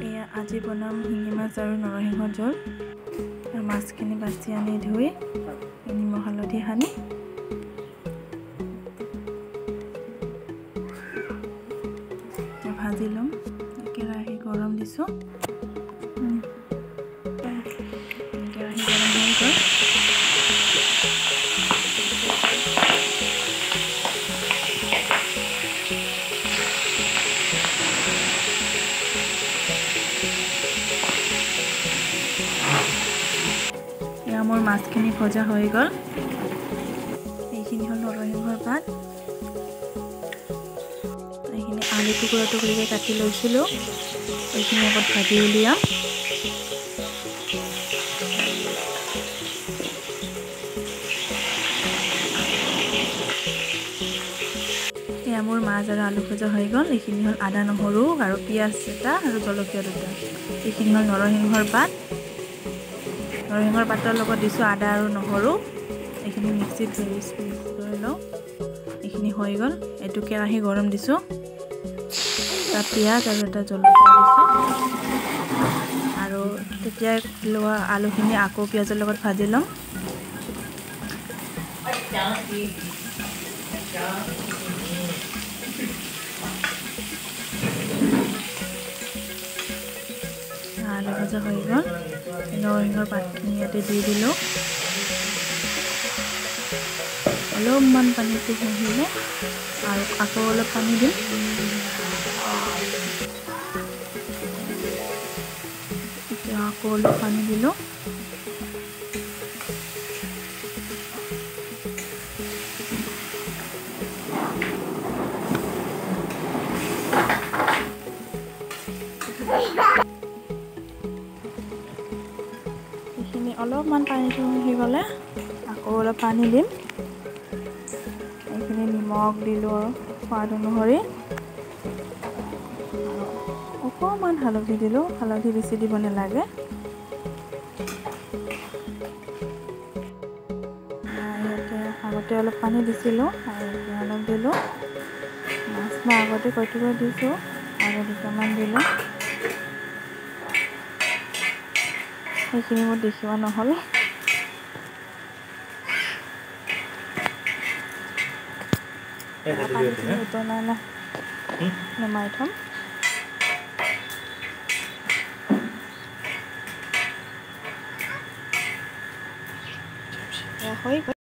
এয়া আজি বনাম শিঙি মাছ আৰু নৰসিংহৰ জোল। মাছখিনি বাছি আনি ধুই নিমখ হালধি সানি ভাজি ল'ম। কেৰাহী গৰম দিছোঁ, কেৰাহী গৰম হৈ গ'ল। এয়া মোৰ মাছখিনি ভজা হৈ গ'ল। এইখিনি হ'ল নৰসিংহৰ পাত। এইখিনি আলু টুকুৰা টুকুৰিকৈ কাটি লৈছিলোঁ, এইখিনি আগত ভাজি উলিয়াম। এয়া মোৰ মাছ আৰু আলু ভজা হৈ গ'ল। এইখিনি হ'ল আদা নহৰু আৰু পিঁয়াজ এটা আৰু জলকীয়া দুটা। এইখিনি হ'ল নৰসিংহৰ পাত। নৰসিংহৰ পাতৰ লগত দিছোঁ আদা আৰু নহৰু। এইখিনি মিক্সিত মিক্স কৰি লওঁ। এইখিনি হৈ গ'ল। এইটো কেৰাহী গৰম দিছোঁ, তাত পিঁয়াজ আৰু এটা জলকীয়া দিছোঁ আৰু তেতিয়া লোৱা আলুখিনি আকৌ পিঁয়াজৰ লগত ভাজি ল'ম। আলু ভজা হৈ গ'ল। নৰসিংহৰ পাতখিনি ইয়াতে দি দিলোঁ। অলপমান পানীটো শুহিলে আৰু আকৌ অলপ পানী দিম। এতিয়া আকৌ অলপ পানী দিলোঁ। এইখিনি অলপমান পানীটো শুহি গ'লে আকৌ অলপ পানী দিম। এইখিনি নিমখ দিলোঁ আৰু সোৱাদ অনুসৰি, আৰু অকণমান হালধি দিলোঁ। হালধি বেছি দিব নালাগে। ইয়াতে আগতে অলপ পানী দিছিলোঁ আৰু এতিয়া অলপ দিলোঁ। মাছ মই আগতে কেইটুকুৰা দিছোঁ আৰু দুটামান দিলোঁ। সেইখিনি মোৰ দেখিব নহ'ল। পানীখিনি উতলাই নমাই থ'ম। হৈ গ'ল।